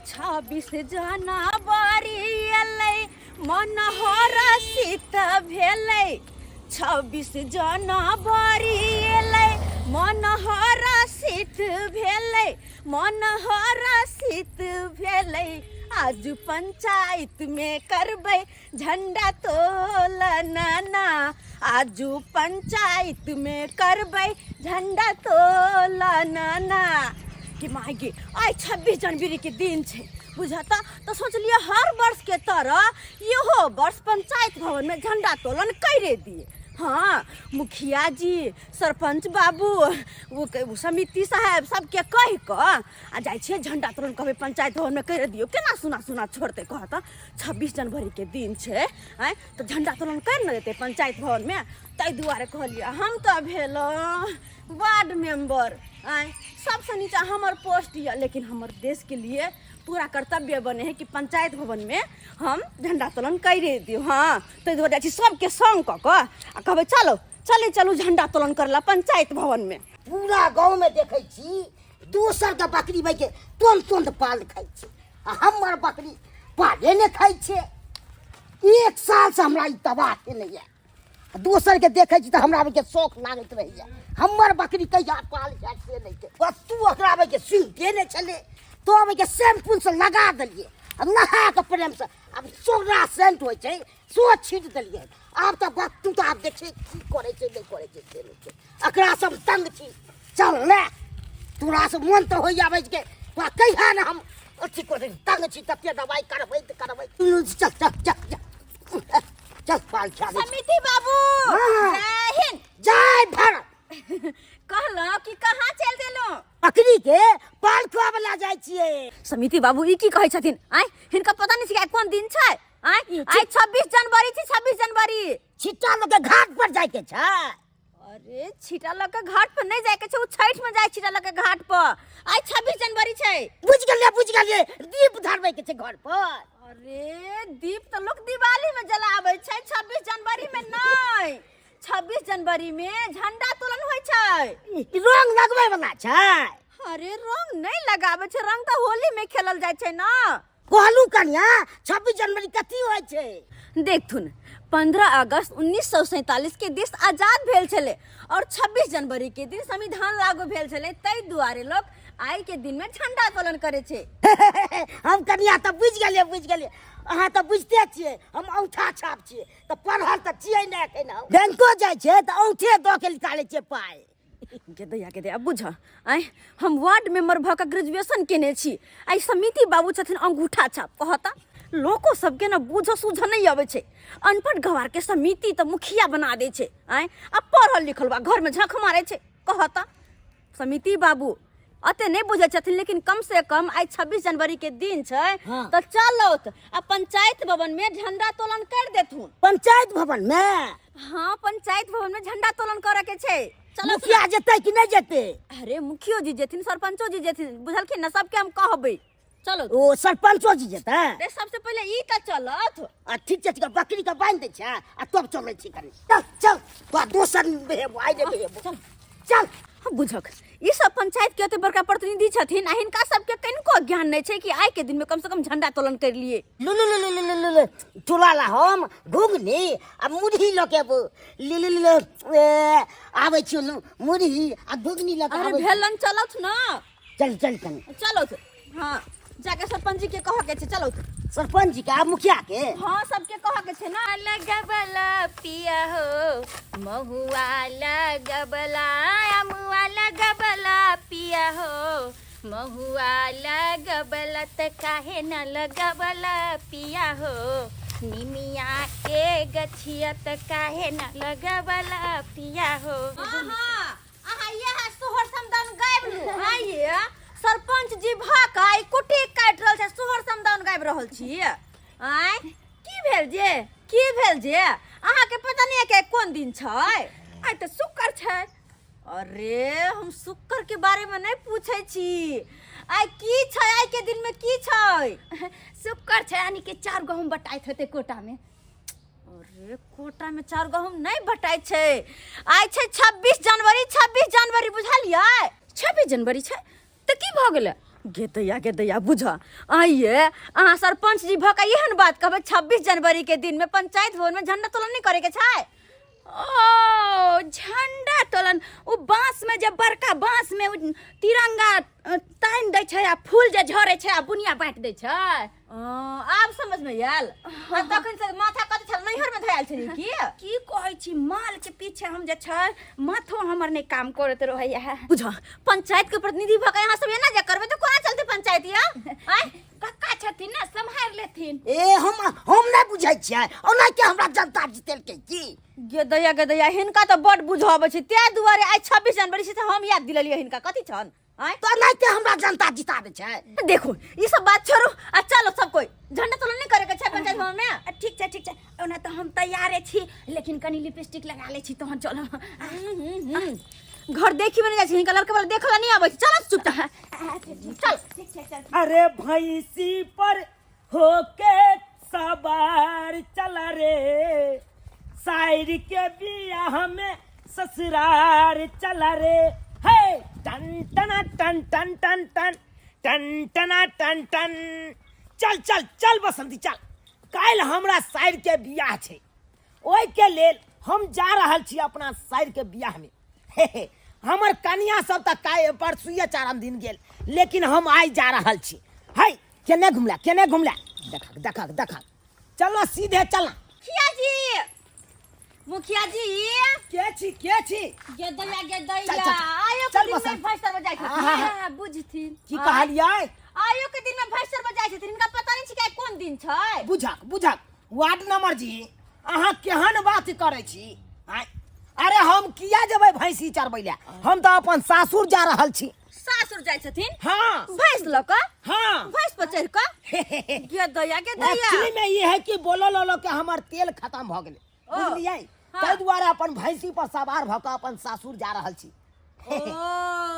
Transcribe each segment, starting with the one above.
26 जनवरी एलै, मन हरषित भेलै। 26 जनवरी एलै, मन हरषित भेलै, मन हरषित भेलै। आज पंचायत में करबै झंडा तोलन ना, आजू पंचायत में करबै झंडा तोलन ना। कि माय गे, आइ 26 जनवरी के दिन छै, बुझता तो सोचलिए हर वर्ष के तरह इहो वर्ष पंचायत भवन में झंडा तोलन करे दिए। हाँ, मुखिया जी, सरपंच बाबू, वो समिति साहेब सबके कहि कऽ आ जाइ छियै झंडा तोलन कहबै पंचायत भवन में कर दियौ। केना सुना सुना छोड़तै कहत? 26 जनवरी के दिन छै आँय, तऽ झंडा तोलन कर ने देतै पंचायत भवन में। ताहि दुआरे कहलियै, हम तऽ भेलहुँ वार्ड मेंबर आँय, सबसँ नीचा हमर पोस्ट यऽ, लेकिन हमर देश के लिए पूरा कर्तव्य बने है कि पंचायत भवन में हम झंडा तोलन करे दियौ। हाँ, ताहि दुआरे जाइ छी सबके संग कऽ कऽ आ कहबै चलो चले चलू झंडा तोलन करला पंचायत भवन में। पूरा गाँव में देखै छी दोसर के बकरी के तुरंत तुरंत पाल खाइ छै आ हमर बकरी पाले नहि खाइ छै। एक साल से हमरा ई तबाह केने यऽ। दोसर के देखै छी तऽ हमरा के शौक लागैत रहैया, हमर बकरी कहिया पाल जायत से नहि छै। बस तू ओकरा के सुनिते नहि छलै, तो के शैम्पू से लगा देलियै आ नहा के प्रेम से आब सोना सेंट होइ छै सो छीट देलियै। आब तऽ बत्तू तऽ आब देखै की करै छै नहि करै छै से नहि छै। एकरा सब तंग छी। चल ले, तोरा से मन तऽ होइया बज के तोरा कहिया ने हम अथी करै तंग छी, तते दवाइ करबैत करबैत। चल चल चल चल चल पाल खा। समिति बाबू। हाँ। जय हिंद। जय भारत। कहलहुँ कि कहाँ चलि देलहुँ? बकरी के पाल खुआबे ला जाइ छियै। समिति बाबू, ई की कहै छथिन आँय? हिनका पता नहि छै कि आइ कोन दिन छै आँय? आइ 26 जनवरी छै, 26 जनवरी। छिट्टा लऽ के घाट पर जाइके छै। अरे छिटा लऽ के घाट पर नहि जाइके छै, ओ छठि में जाइ छिटा लऽ के घाट पर। आइ 26 जनवरी छै। बुझि गेलियै, बुझि गेलियै, दीप धरबै के छै घर पर। अरे दीप तऽ लोक दिवाली में जलाबै छै, 26 जनवरी में नहि। 26 जनवरी में झंडा तोलन होइ छै। ई रंग लगबै वाला छै। अरे रंग नहि लगाबै छै, रंग तऽ होली में खेलल जाइ छै ना। कहलू कनिया, 26 जनवरी कथी होइ छै? देखथुन, 15 अगस्त 1947 के देश आजाद भेल छलै और 26 जनवरी के दिन संविधान लागू भेल छलै, ताहि दुआरे लोक आइ के दिन में झंडा तोलन करे छै। हम कनिया तऽ बुझि गेलियै, बुझि गेलियै। अहाँ तऽ बुझिते छियै हम औंठा छाप छियै, तऽ पढ़ल तऽ छियै नहि। एखन हम बैंको जाइ छियै तऽ औंठे दऽ के निकालै छियै पाइ। के दैया के दैया, बुझ आँय, हम वार्ड मेंबर भऽ कऽ ग्रेजुएशन केने छी, आइ समिति बाबू छथिन अंगूठा छाप। कहता लोको सबके ने बुझऽ सूझऽ नहि अबै छै। अनपढ़ गवारके समिति तऽ मुखिया बना दै छै आँय, आ पढ़ल लिखल बा घरमे झख मारै छै। कहता समिति बाबू अते नहि बुझै छथिन, लेकिन कम से कम आइ 26 जनवरी के दिन छै। हाँ। तऽ चलौत आ पंचायत भवन में झंडा तोलन कर देथुन। पंचायत भवन में? हाँ, पंचायत भवन में झंडा तोलन करे के छै, चलो। मुखिया जेतै कि नहि जेतै? अरे मुखियो जी जेथिन, सरपंचो जी जेथिन, बुझलखिन ने? सबके हम कहबै, चलो। ओ सरपंचो जी जेतै? अरे सबसे पहिले ई तऽ चलत। आ ठीक छै, ठीक छै, बकरी के बान्हि दै छै आ तब चलै छी कनि। चल चल, तोरा दोसर भेबो आइ नहि भेबो, चल चल। हम बुझक ई सब पंचायत के एते बड़का प्रतिनिधि छथिन आ हिनका सबके कनिको ज्ञान नहि छै कि आइ के दिन में कम से कम झंडा तोलन कर लिए। लु लु लु लु लु लु लु, चूल्हा ला हम घुघनी आ मुरही लऽ के अबू। लु लु लु लु, ए, आबै छियौ लु, मुरही आ घुघनी लऽ के अरे आबै छी। भेलन, चलत ना। चल चल कनी। चलो, हाँ, जाके सरपंच जी के कह के छै, चलो। सरपंच जी के आ मुखिया के? हाँ, सबके कह के छै ना। लगबला पिया हो महुआ लगबला, अमुआ लगबला पिया हो महुआ लगबला, त काहे न लगबला पिया हो निमिया के गछिया, त काहे न लगबला पिया हो। हाँ हाँ, अहाँ इएह सोहर समदाउन गाबि लू। आइए सरपंच जी भऽ कऽ आइ कुटी काटि रहल छै, सोहर समदाउन गाबि रहल छी आँय? की भेल जे, की भेल जे अहाँके पता नहि के कोन दिन छै? आइ तऽ शुक्र छै। अरे हम शुक्र के बारे में नहीं पूछे छी, आइ की छै, आइ के दिन में की छै? शुक्र छै यानी कि 4 गहूम बटाइत हेतै कोटा में। अरे कोटा में 4 गहूम नहीं बटाइ छै, आइ छै 26 जनवरी, 26 जनवरी, बुझलियै? 26 जनवरी छै तऽ की भऽ गेलै? गे दैया, गे दैया, बुझ आइए अहाँ सरपंच जी भऽ कऽ एहन बात कहबै, 26 जनवरी के दिन में पंचायत भवन में झंडा तोलन नहीं करे के छै? ओ झंडा तोलन, ओ बांस में जे बड़का बांस में उ तिरंगा तानि दै छै आ फूल जे झरे छै आ बुनिया बाँटि दै छै। आब समझ में आयल। आ तखन से माथा कत छल, नैहर में धरायल छली की? की कहै छी, माल के पीछे हम जे छै माथो हमर नहि काम करैत रहैया। बुझ, पंचायत के प्रतिनिधि भऽ के अहाँ सब एना जे करबै तऽ कोना चलतै पंचायत या? आँय? कक्का छथिन ने, सम्हारि लेथिन। ए हम नहि बुझै छियै, ओना के हमरा जनता जीतेलकै की? गेदैया गेदैया, हिनका तऽ बड बुझऽ अबै छै, ताहि दुआरे आइ 26 जनवरी छै तऽ हम याद दिलेलियै हिनका। कथी छन? आँय? तऽ एनाहिते हमरा जनता जिता दै छै। देखू, ई सब बात छोड़ू आ चलो सब कोई झंडा तोलन नहीं करे के छै पंचायत भवन में। ठीक छै, ठीक छै, ओना तऽ हम तैयारे छी, लेकिन कनी लिपस्टिक लगा लै छी तहन चलब। घर देखी में नहीं जाइ छै, हिनका लड़का वाला देखला नहीं आबै छै। चलो चुपचाप चल। ठीक छै, चल। अरे भैंसी पर होके सवार चला रे, साइर के बियाह में ससुरार चला रे। हे टन टना टन टन टन टन टन टना टन टन। चल चल चल बसंती चल, काल्हि हमरा साइर के बियाह छै, ओहि के लेल हम जा रहल छी अपना साइर के बियाह में। हे हे, हमर कनिया सब तऽ काल्हि परसुए चारम दिन गेल, लेकिन हम आइ जा रहल छी। है केने घुमला, केने घुमला, देखक देखक देखक, चल ना सीधे चल ना। मुखिया जी, मुखिया जी। के छी, के छी? गेदैया गेदैया, चल, चल, चल। आयो चल के दिन बसा। में भैंस तर जाय छथिन। हाँ, हाँ, हाँ, बुझथिन। की कहलियै? आयो के दिन में भैंस तर जाय छथिन, हिनका पता नहीं छै कि आइ कोन दिन छै। बुझक बुझक वार्ड नंबर जी, अहाँ केहन बात करै छी? आँय? अरे हम किया जेबै भैंसी चरबै लए, हम तऽ अपन सासुर जा रहल छी। सासुर जाइ छथिन? हाँ। भैंस लऽ कऽ? हाँ। भैंस पर चढ़ि कऽ? गेदैया गेदैया। एक्चुअली में ई है कि बोलो लोलो के हमर तेल खत्म भऽ गेलै, ओ। बुझलियै? हाँ। ताहि दुआरे अपन भैंसी पर सवार भऽ कऽ अपन सासुर जा रहल छी। ओ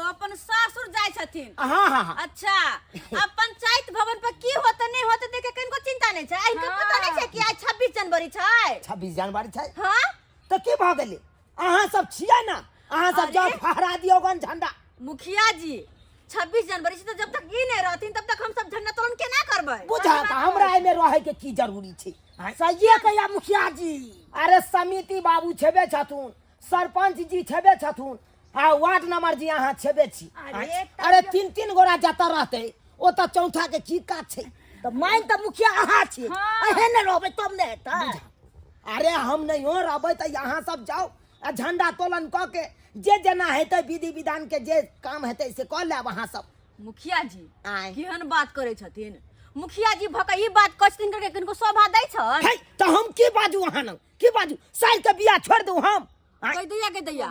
अपन सासुर जाइ छथिन। हाँ हाँ हाँ। अच्छा, अब पंचायत भवन पर की होते नहीं होते देखे किनको चिंता नहीं छै। इनके पता नहीं छै कि आइ 26 जनवरी छै। 26 जनवरी छै। हाँ? तऽ की भऽ गेलै, अहाँ सब छियै ने, अहाँ सब अरे। जाउ फहरा दियौ गन झंडा। मुखिया जी, 26 जनवरी छै तऽ जब तक ई नहीं रहथिन तब तक हम सब झंडा तोलन केना करबै? बुझा तऽ हमरा एहिमे रहै के की जरूरी छै? आँय? सहिए कहिया मुखिया जी। अरे समिति बाबू छेबे छथुन, सरपंच जी छेबे छथुन, आ वार्ड नंबर जी अहाँ छेबे छी। अरे आँय? अरे तीन तीन गोरा जतऽ रहतै ओतऽ चौथा के की काज छै? तऽ मान तऽ मुखिया अहाँ छी, हाँ। अहें ने रहबै तब ने हेतै। अरे हम नहियो रहबै तऽ अहाँ सब जाउ आ झंडा तोलन कऽ के जे जेना हेतै विधि विधान के जे काम हेतै से कऽ लेब अहाँ सब। मुखिया जी आँय। केहन बात करै छथिन मुखिया जी, भऽ कऽ ई बात कहै छथिन करके किनको शोभा दै छन? है तऽ हम की बाजू अहाँ लग, की बाजू? साइर के बियाह छोड़ि दू हम? आँय? कहि दैया के दैया,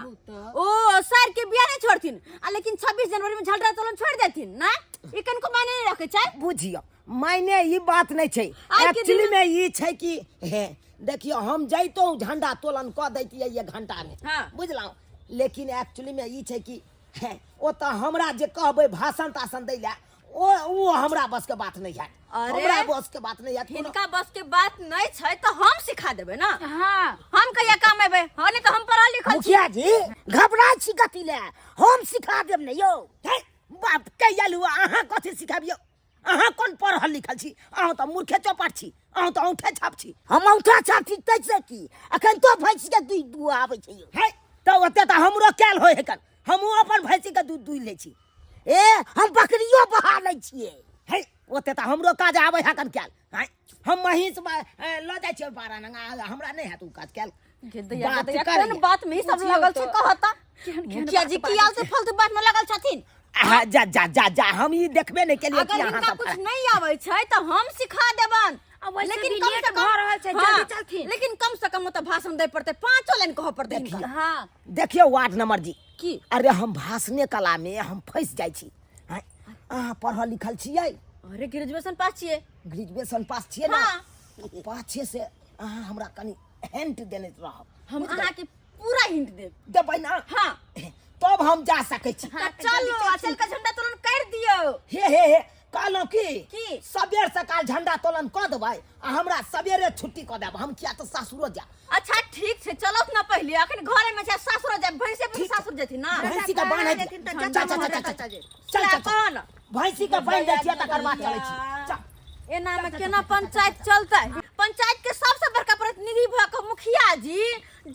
ओ सर के बियाह नहीं छोड़थिन आ लेकिन 26 जनवरी में झंडा तोलन छोड़ देथिन ना, ई कनको मायने नहीं रखे छै। बुझियौ, मायने ई बात नहीं छै, आइ के एक्चुअली दिन में ई छै कि हे देखियौ, हम जैतहुँ झंडा तोलन कऽ दैतियै एक घंटा में, हाँ। बुझलहुँ, लेकिन एक्चुअली में ई छै कि हे ओतऽ हमरा जे कहबै भाषण ताषण दै लए, ओ हमरा बस के बात नहीं हैत। अरे, हमरा बस के बात नहीं हैत कोनो। हिनका बस के बात नहीं छै तऽ हम सिखा देबै ना। हाँ। हम कहिया काम एबै? हाँ, नहीं तऽ हम पढ़ल लिखल छी। मुखिया जी घबरा छी कथी ले, हम सिखा देब ने यौ। है, बाप कहिया लुआ, अहाँ कथी सिखाबियौ? अहाँ कोन पढ़ल लिखल छी? अहाँ तऽ मूर्खे चौपट छी, अहाँ तऽ औंठे छाप छी। हम औंठा छाप छी तैसे की, अखन तो भैंस के दूध दुह आबै छै यौ। है तऽ ओते तऽ हमरो कैल होय हेकन, हमहूँ अपन भैंसी के दूध दुहि लै छी। ए हम बकरियो बहा लै छियै। है ओते तऽ हमरो काज आबै हेकन कैल। हैं, हम महींस लऽ जाइ छियै 12 नंगा, हमरा नहि हैत ओ काज कैल। गेदैया, बात गेदैया, करैया। कोन बात में ई सब बुझियौ लगल छै तऽ। कहता? केहन केहन मुखिया जी बात की बाजै आलतू फालतू बात में लगल छथिन? आहा, जा जा जा जा, हम ई देखबे नहि केलियै अगर कि अहाँ हिनका सब कुछ नहीं आबै छै तऽ हम सिखा देबन। आ वैसे लेकिन भी कम लेट से कम भऽ रहल छै, हाँ, जल्दी चलथिन। लेकिन कम से कम ओतऽ भाषण दै पड़तै, 5 लाइन कहऽ पड़तै हिनका। हाँ। देखियौ वार्ड नंबर जी। की? अरे हम भाषणे कला में हम फंसि जाइ छी। आँय, अहाँ पढ़ल लिखल छियै? अरे ग्रेजुएशन पास छियै। ग्रेजुएशन पास छियै ना? हाँ। पाछे से अहाँ हमरा कनि हिंट देने रहब। हम अहाँके पूरा हिंट देब। देबै ना? हाँ। तब हम जा सकै छी। तऽ चलू, आ चल कऽ झंडा तोलन कर दियौ। हे हे हे, कहलहुँ की की? सबेर सकाल झंडा तोलन कऽ देबै आ हमरा सबेरे छुट्टी कऽ देब, हम किया तऽ सासुरो जायब। अच्छा ठीक छै, चलत ना पहिले, अखन घरे में छै, सासुर जाय, भैंसे पर सासुर जेथिन ना। भैंसी के बान्ह जेथिन तऽ चल चल चल चल चल चल चल कौन भैंसी के बान्हि दै छियै तकर बाद चलै छी। चल। एना में केना पंचायत चलतै? पंचायत के सबसे बड़का प्रतिनिधि भऽ कऽ मुखिया जी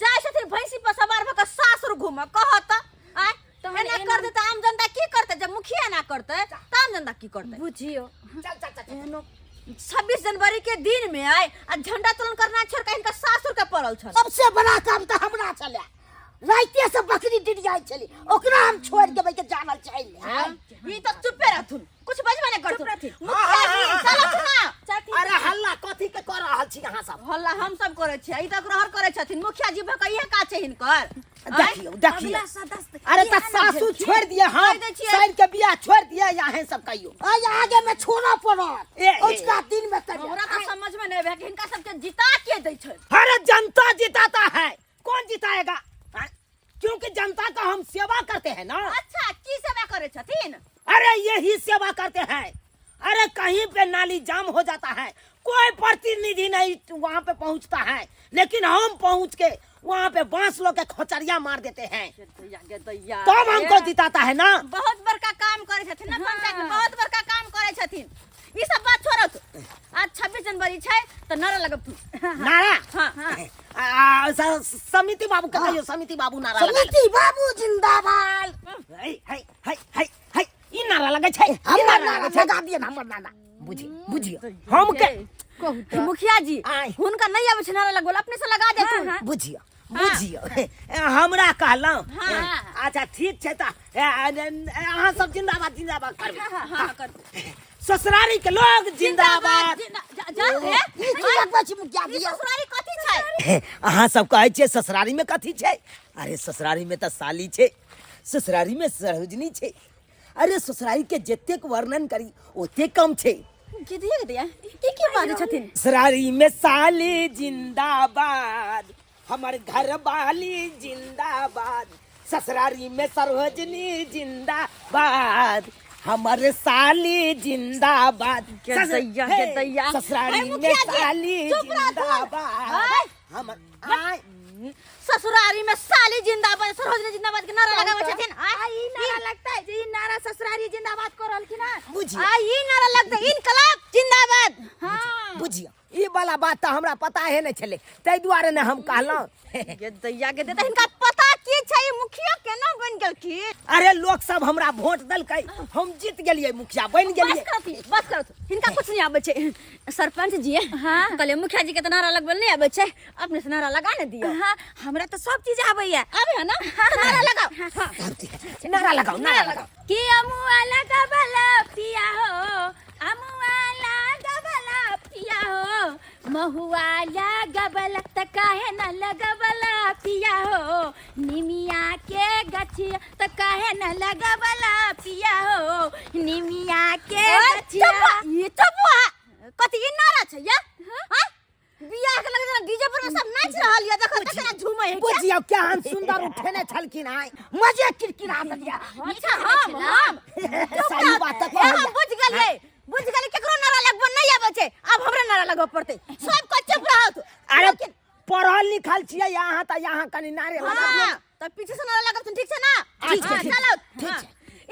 जाइ छथिन भैंसी पर सवार भऽ कऽ सासुर घूमऽ, कहत आँय तहन एना एना- कर देतै आम जनता की करतै? जब मुखिया एना करतै तऽ आम जनता की करतै? बुझियो। चल चल चल चल। 26 जनवरी के दिन में आय आ झंडा तोलन करना छोड़ के हिनका सासुर के पड़ल छल। सबसे बड़ा काम तऽ हमरा छलै, राइते से बकरी डिरियाइ छली, ओकरा हम छोड़ि देबै के जानल चाहिए। ई तऽ चुपे रहथुन, कुछ बजबे नहि करथुन। मुखिया जी चलथुन ना। अरे हल्ला कथी के कऽ रहल छी अहाँ सब? हल्ला हम सब करै छियै, ई तऽ रहर करै छथिन मुखिया जी भऽ कऽ, इहे काज छै हिनकर। देखियौ देखियौ। अगला सदस्य अरे इएह तऽ ने सासू भेलखिन। छोड़ि दिए, हम कहि दै छियै। साइर के बियाह छोड़ि दिए, अहें सब कहियो। आइ आगे में छोड़ऽ पड़त। ए, ए। ओझका दिन में करियौ। हमरा तऽ समझ में नहि आबै कि हिनका सबके जिता के दै छै। अरे जनता जिताता है, कौन जिताएगा? हाँ? क्योंकि जनता का हम सेवा करते हैं ना। अच्छा की सेवा करै छथिन? अरे यही सेवा करते हैं। अरे कहीं पे नाली जाम हो जाता है, कोई प्रतिनिधि नहीं वहाँ पे पहुँचता है, लेकिन हम पहुँच के वहाँ पे बांस लो के खोचरिया मार देते हैं, दैया गे दैया, तब हमको जिताता है ना। बहुत बड़का काम करै छथिन ना पंचायत में, बहुत बड़का काम करै छथिन। ई सब बात छोड़त, आज 26 जनवरी छै तऽ नारा लगबथुन। नारा? हाँ हाँ। समिति बाबू के कहियो, समिति बाबू नारा लगा। समिति बाबू जिंदाबाद। है है है है है, ई नारा लगै छै, ई हमर नारा नारा लगै छै। लगा दिअ ने, हमर नारा। बुझियो बुझियो हम के कहू तऽ। मुखिया जी आय। हुनका नहीं आबै छै नारा लगबल, अपने से लगा देथुन। हाँ। बुझियो बुझियो, हमरा कहलहुँ। हाँ। अच्छा ठीक छै, तऽ अहाँ सब जिंदाबाद जिंदाबाद करबै। हाँ, हाँ, करबै। ससुरारी के लोग जिंदाबाद। जा हे। ई की लगबै छी मुखिया ई जी? ससुरारी कथी छै? अहाँ सब कहै छियै ससुरारी में कथी छै? अरे ससुरारी में तऽ साली छै, ससुरारी में सरोजनी छै। अरे ससुरारी के जतेक वर्णन करी ओते कम छै। गिदिया गिदिया ई की बाजै छथिन? ससुरारी में साली जिंदाबाद, हमर घर वाली जिंदाबाद, ससुरारी में सरोजनी जिंदाबाद, हमर साली जिंदाबाद। के दैया, के दैया। ससुरारी हे में मुखिया जी, साली चुप रह तू। जिंदाबाद। आय। हमर आय। ससुरारी में साली जिंदाबाद, सरोजनी जिंदाबाद के नारा लगाबै छथिन। आय, आ ई नारा लगतै जे ई नारा ससुरारी जिंदाबाद कर रहलखिन हँ। बुझियो आ ई नारा लगतै इनकलाब जिंदाबाद। हाँ। बुझियो, ई वाला बात तऽ हमरा पता है नहि छलै, ताहि दुआरे ने हम कहलहुँ। गे दैया गे दैया, हिनका पता की छै? ई मुखिया केना बनि गेलखिन? अरे लोक सब हमरा वोट देलकै, हम जीत गेलियै, मुखिया बनि बस गेलियै। करथि, बस करथि, हिनका कुछ नहीं आबै छै। सरपंच जी, हाँ। कहलियै मुखिया जी के तऽ नारा लगबै नहि आबै छै, अपने से नारा लगा ने दियौ। हाँ, हमरा तऽ सब चीज आबैया। आबै है ना? तऽ नारा लगाओ। हाँ। नारा लगाओ, नारा लगाओ। कि अमुआ लगबला पिया हो, अमुआ लगबला पिया हो, महुआ लगबला त काहे न लगबला पिया हो, निमिया के गछिया त काहे न लगबला पिया हो, निमिया के ए, गछिया। चुप, ई चुप, कथी ई नारा छै या? हाँ? बियाह के लगे डीजे पर सब नाच रहल या, देखो देखो झूमै है। बुझियौ केहन सुंदर उठेने छलखिन आइ, मजे किरकिरा देलियै। अच्छा हम सही बात तऽ हे, हम कहलियै। बुझ गेलियै, बुझ गेलियै, केकरो नारा लगबो नहीं आबै छै, आब हमरे नारा लगबऽ पड़तै। सब को चुप रहत। अरे पढ़ल लिखल छियै अहाँ तऽ यहाँ कनि नारे लगाबियौ। हाँ, तऽ पीछे से नारा लगबथिन, ठीक छै ना? ठीक छै, हाँ, ठीक चलो। ठीक हाँ। छै।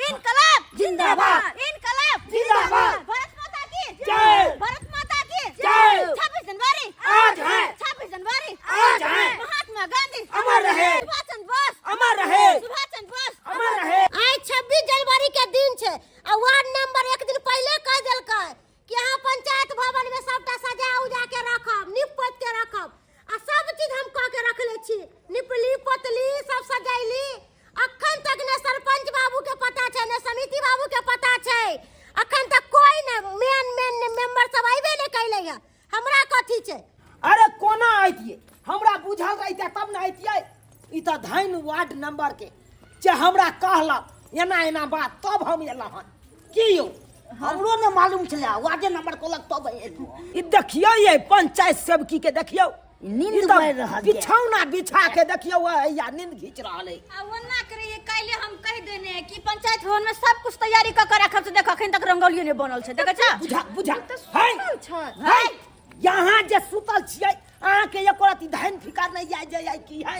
इनकलाब जिंदाबाद। इनकलाब जिंदाबाद। भारत माता की जय। भारत माता की जय। 26 जनवरी आज है। 26 जनवरी आज है। महात्मा गांधी अमर रहे। सुभाष चंद्र बोस अमर रहे। सुभाष चंद्र बोस अमर रहे। आइ 26 जनवरी के दिन छै आ वार्ड नंबर एक दिन पहिले कहि देलकै कि अहाँ पंचायत भवन में सबटा सजा उजा के रखब, नीप पोत के रखब आ सब चीज हम कऽ के रखले छी, निपली पोतली सब सजैली। अखन तक ने सरपंच बाबू के पता छै ने समिति बाबू के पता छै, अखन तक कोई ने मेन मेन मेंबर सब अयबे ने कैले है, हमरा कथी छै? अरे कोना अइतियै, हमरा बुझल रहितै तब ने अइतियै। ई तऽ धैन वार्ड नंबर के जे हमरा कहलक एना एना बात, तब हम एलहुँ हन। की यौ? हमरो ने मालूम छलै, वार्डे नंबर कहलक तब एलहुँ। ई देखियौ, ये पंचायत सेवकी के देखियौ, नींद ई तऽ मारि रहल ये। बिछौना बिछा के देखियौ हैया नींद घीच रहल है। आ ओना करिए, काल्हि हम कहि देने हैं कि पंचायत भवन में सब कुछ तैयारी कऽ के राखब, से देख अखन तक रंगोलियो नहि बनल छै, देखै छ? बुझा बुझा है है, यहाँ जे सुतल छियै अहाँके एको रति धन फिकर नहि जाय जाय की है।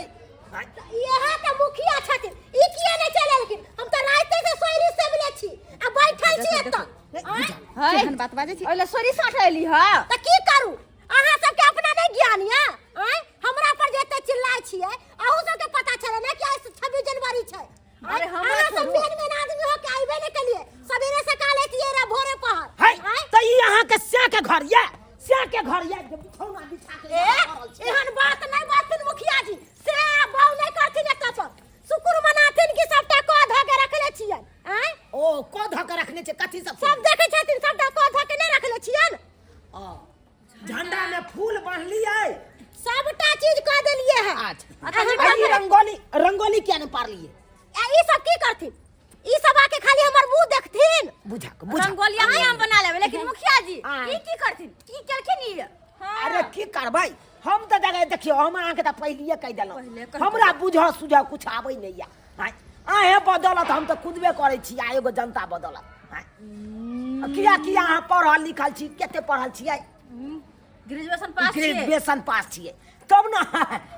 इएह तऽ मुखिया छथिन, ई किया नहि चलि एलखिन? हम तऽ राइते से सोइरी सेबले छी आ बैठल छी एतऽ। आँय? है केहन बात बाजै छी? ओइला सोरी साँठ एली ह। तऽ की करू, अहाँ सबके अपना नहि ज्ञान यऽ? आँय, हमरा पर जे एते चिल्लाइ छियै, अहूँ सबके पता छलै ने कि आइ 26 जनवरी छै? आँय, अरे हमरा अहाँ सब छोड़ू। मेन मेन आदमी हो के अइबे नहि केलियै, सवेरे सकाल ऐतियै रे भोरे पहर। है। आँय? तऽ ई अहाँके श्या के घर यऽ, श्या के घर यऽ जे बिछौना बिछा के ए, पड़ल छै। एहन बात नहि बाजथिन मुखिया जी, से बाउ नहि करथिन। एतऽ पर शुक्र मनाथिन कि सबटा कऽ धऽ के रखले छियै। आँय? ओ कऽ धऽ के रखने छै कथी सब? सब देखै छथिन, सबटा कऽ धऽ के नहि रखले छियनि? ओ, झंडा में फूल बांधलियै? सबटा चीज कऽ देलियै है। अच्छा, आ ई रंगोली, रंगोली किया नहि पारलियै? आ ई सब की करथिन? ई सब आके खाली हमर मुंह देखथिन। बुझा के बुझा। रंगोलिया नहीं हम बना लेबै, लेकिन मुखिया जी आँय। ई की करथिन, की केलखिन ई? अरे की करबै हम तऽ जगह देखियौ, हम अहाँके तऽ पहिलिए कहि देलहुँ, पहिले कहि। हमरा बुझऽ सुझऽ कुछ आबै नहि यऽ। आँय, अहें बदौलत हम तऽ कुदबे करै छी आ एगो जनता बदौलत। आँय, किया किया अहाँ पढ़ल लिखल छी? कते पढ़ल छियै? ग्रेजुएशन पास छियै। ग्रेजुएशन पास छियै तब ने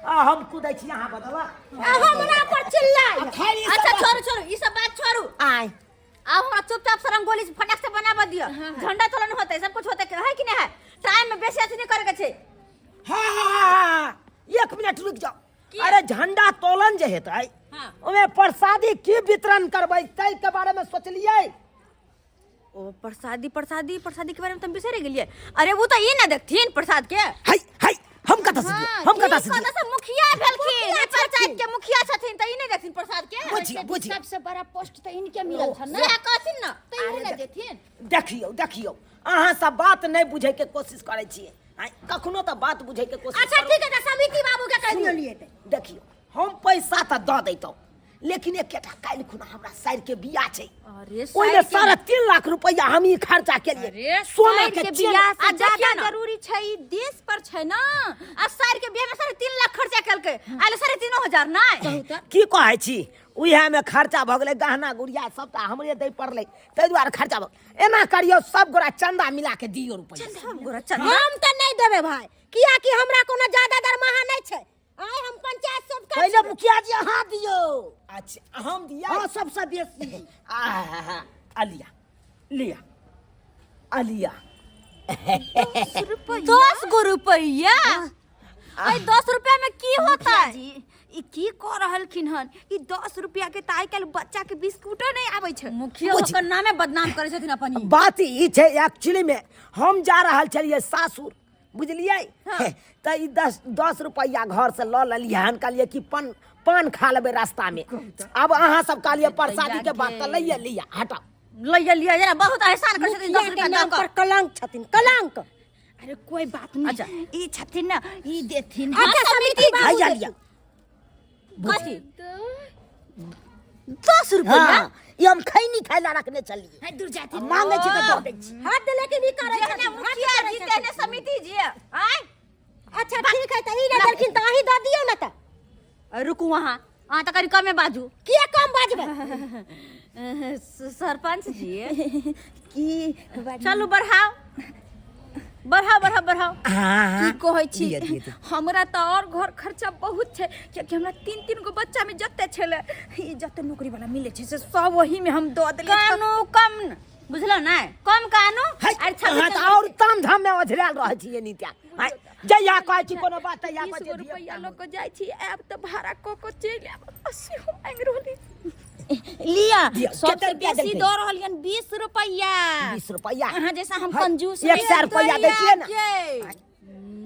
आ हम कुदै छी अहाँ बदौलत। आ हमरा पर चिल्लाइ। आ खैर ई सब अच्छा बात- छोड़ू छोड़ू, ई सब बात छोड़ू। आँय। आब हमरा चुपचाप से रंगोली फटाक से बनाबऽ दिअ, झंडा तोलन होतै, सब कुछ होतै, है कि नहीं है? टाइम में बेसी अथी नहीं करे के छै। हाँ हाँ हाँ हाँ, एक मिनट रुक जाओ। अरे झंडा तोलन जे हेतै ओमे प्रसादी की वितरण करबै ताहि के बारे में सोचलियै? ओ प्रसादी, प्रसादी, प्रसादी के बारे में तुम बिसरि गेलियै। अरे वो तो ई ना देखथिन प्रसाद के। हाय हाय, हम कतऽ से दियै? हम कतऽ से ई दियै? कतऽ से मुखिया भेलखिन, ई पंचायत के मुखिया छथिन तऽ ई नहि देखथिन प्रसाद के? बुझियौ बुझियौ। सबसे बड़ा पोस्ट तऽ इनके मिलल छन ना। सएह कहथिन ना। तऽ इहे ने देथिन। देखियौ देखियौ, अहाँ सब बात नहि बुझै के कोशिश करै छियै। आँय, कखनो तऽ बात बुझै के कोशिश अच्छा करू। ठीक है, तऽ समिति बाबू के कहि दियौ लिए तऽ। देखियौ, हम पैसा तऽ दऽ दैतहुँ, लेकिन एकेटा काल्हि खुना हमरा साइर के बियाह छै। अरे ओहिमे साइर के- 3.5 लाख रुपया हम ही खर्चा केलिए अरे सोना साइर के के चेन। बियाह से आ ज्यादा देखियौ ना। जरूरी छै ई देश पर छै ना। आ साइर के बियाह में 3.5 लाख खर्चा केलकै, आयल 3.5 हजार नहि। की कहै छी, उएह में खर्चा भऽ गेलै, गहना गुड़िया सबटा हमरे दै पड़लै, ताहि दुआरे खर्चा भऽ गेलै। एना करियौ, सब गोरा चंदा मिला के दियौ रुपया। सब गोरा चंदा। हम तऽ नहि देबै भाय, कियाकि हमरा कोनो ज्यादा दरमाहा नहि छै। आइ हम पंचायत सेवका पहिले छियै। मुखिया जी अहाँ दियौ। अच्छा, हम दिया? हाँ, सबसँ बेसी। आहा, अलिया लिया अलिया। 10 गो रुपया? अरे 10 रुपया में की होता मुखिया है? जी, ई की कऽ रहलखिन हन? ई 10 रुपया के तऽ आइ काल्हि बच्चा के बिस्कुटो नहि आबै छै। मुखिया ओकर नामे बदनाम करै छथिन अपन ई। बात ई छै, एक्चुअली में हम जा रहल छलियै सासुर, बुझलियै? तऽ ई 10 10 रुपैआ घर से लऽ लेलियै हन, कहलियै कि पान पान खा लेबै रास्ता में। आब अहाँ सब कहलियै प्रसादी के बात, तऽ लैये लिअ, हटाउ। लैये लिअ, जरा बहुत एहसान करै छथिन 10 मुखिया के रुपया दऽ नाम कऽ। पर कलंक छथिन, कलंक। अरे कोई बात नहीं। अच्छा। ई छथिन ना, ई देथिन। अच्छा समिति बाबू हैया देथिन। लिअ। कथी 10 रुपया? हाँ, ई हम खैनी खाय ला रखने छलियै। है दूर जाथिन। मांगे छी तऽ दऽ दै छी। हाथ लेकिन ई करै जेहने छथिन, हाथ मुखिया करै जी छथिन। तेहने समिति जी। आँय? अच्छा ठीक है, तऽ ई नहि देलखिन तऽ अहीं दऽ दियौ ने तऽ। रुकू, अहाँ अहाँ तऽ कनि कमे बाजू। किया कम बाजबै? सरपंच जी। की? चलू बढ़ाओ बढ़ाओ बढ़ाओ बढ़ाओ। की कहै छी? दिअ, दिअ, दिअ। हमरा तऽ और घर खर्चा बहुत छै, कियाकि हमरा तीन तीन गो बच्चा में जते छलै, ई जते नौकरी वाला मिलै छै से सब वही में हम दऽ देलियै। कानू कम न, बुझलो ने, कम कानू। है, अरे अहाँ तऽ और ताम धाम में ओझरायल रहै छियै नित्या। आँय, जहिया कहै छी कोनो बात तहिया 20 कहै गो छी रुपैआ लऽ कऽ जाइ छी, आयब तऽ भाड़ा कऽ कऽ चलि आयब। 80 हम मांगि रहली। लिअ। दिअ, सबसे कते रुपैआ बेसी देलकै? दऽ रहलियन 20 रुपैआ। 20 रुपैआ? अहाँ जैसा हम है, कंजूस 100 रुपैआ दै छियै ने।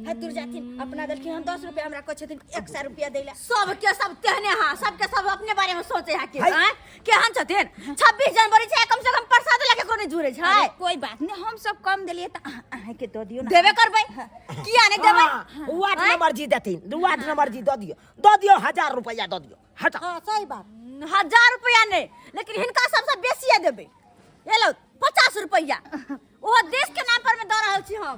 है दूर जाथिन, अपना देलखिन हम 10 रुपैआ, हमरा कहै छथिन 100 रुपैआ दै लए। सबके सब तेहने, हाँ, सबके सब अपने बारे में सोचे है कि है। आँय, केहन छथिन? 26 जनवरी छै, कम से कम प्रसाद लके कोनो जुड़े छै। अरे कोई बात नहीं, हम सब कम देलियै तऽ अहाँके दऽ दियौ ने। देबे करबै, किया नहीं देबै? हाँ, वार्ड नंबर जी देथिन, वार्ड नंबर जी दऽ दियौ, दऽ दियौ, 1000 रुपैआ दऽ दियौ, हटाउ। हाँ सही बात। 1000 रुपया नहीं, लेकिन हिनका सबसे बेसी देबै। ये लो 50 रुपया, ओहो देश के नाम पर में दऽ रहल छी हम।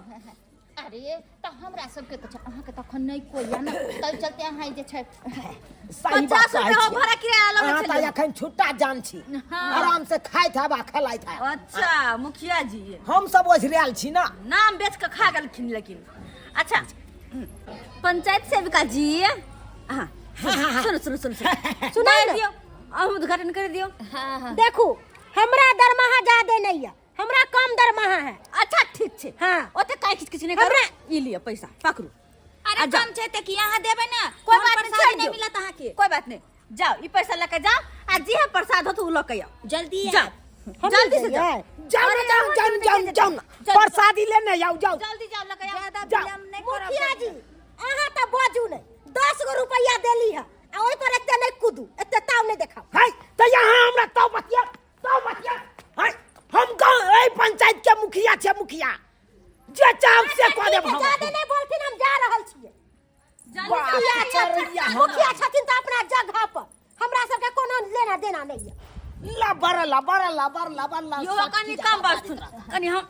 अरे तऽ हमरा सबके तऽ छै अहाँके तखन नहि कोइ यऽ ने ताहि चलते अहाँ जे छै सही बात 50 कहै रुपया छी। भाड़ा किराया लगे अहाँ तऽ छलियै। एखन छुट्टा जान छी आराम से खाइत हैब आ खेलाइत हैब अच्छा मुखिया जी हम सब ओझरायल छी ना नाम बेच के खा गेलखिन लेकिन अच्छा पंचायत सेविका जी हाँ सुनो सुनो सुनो सुनो सुनाइ ने। दियो अहूँ उद्घाटन कर दियो देखू हमरा दरमाहा ज्यादे नहीं है हमरा कम दरमाहा है अच्छा ठीक छै हाँ। ओते काहे किच किच नहीं करू हमरा- ई लिअ पैसा पकड़ू अरे आ जाओ। कम छै तऽ की अहाँ देबै ने कोई तहन बात नहीं प्रसादी छोड़ नहि दियो मिलत अहाँके कोई बात नहीं जाओ ई पैसा लेके जाओ आ जे है प्रसाद होत उ लऽ के आओ जल्दी जाओ हम जल्दी से नहीं जाओ जाइए। जाओ ना अरे, जाओ अहाँ जाओ जल्दी जाओ से जाओ ना जाओ। प्रसादी लेने जाओ जाओ जल्दी जाओ लऽ के आओ ज्यादा जाओ। विलम्ब नहि करब मुखिया जी अहाँ तऽ बाजू नहीं 10 गो रुपया देली है आ ओहि पर एते नहीं कूदू एते ताव नहीं देखाउ है तऽ यहाँ हमरा ताव बतिया ताव बतिया है हम गाँव एहि पंचायत के मुखिया छै मुखिया जे चाहब से कऽ देब हम ज्यादे नहीं बोलथिन हम जा रहल छियै बाप मुखिया रे, छथिन मुखिया छथिन तऽ अपना जगह पर हमरा सबके कोनो लेना देना नहीं है लबर लबर लबर लबर लबर यो कनि कम बजथुन कनि हम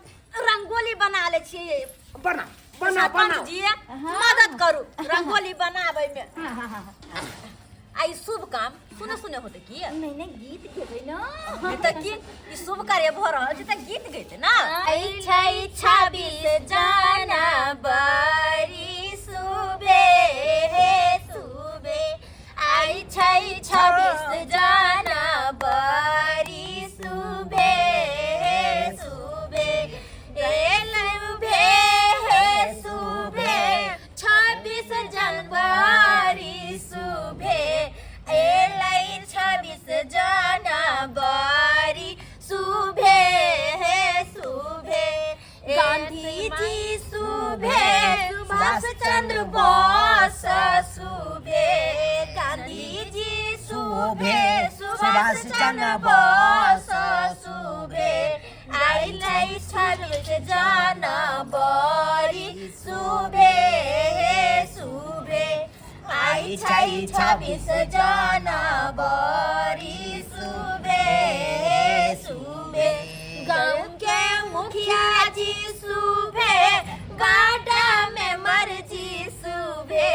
रंगोली बना लै छियै बना बना बना सरपंच जी मदद करू रंगोली बनाबै में आ ई शुभ काम सुने सुने होते की नहीं नहीं गीत गेबै ना नहि तऽ की ई शुभ कार्य भऽ रहल छै तऽ गीत गैते ना आई छै 26 जनवरी सुबे हे सुबे आई छै 26 जनवरी सुबे हे सुबे हे सुबे हे सुबे 26 जनवरी सुबे एलै 26 जनवरी सुबे हे सुबे गांधी जी सुबे सुभाष चंद्र बोस सुबे गांधी जी सुबे सुभाष चंद्र बोस सुबे आइलै 26 जनवरी सुबे हे सुबे आई छै 26 जनवरी सुबे सुबे गाँव के मुखिया जी सुबे गाडा में मर्जी सुबे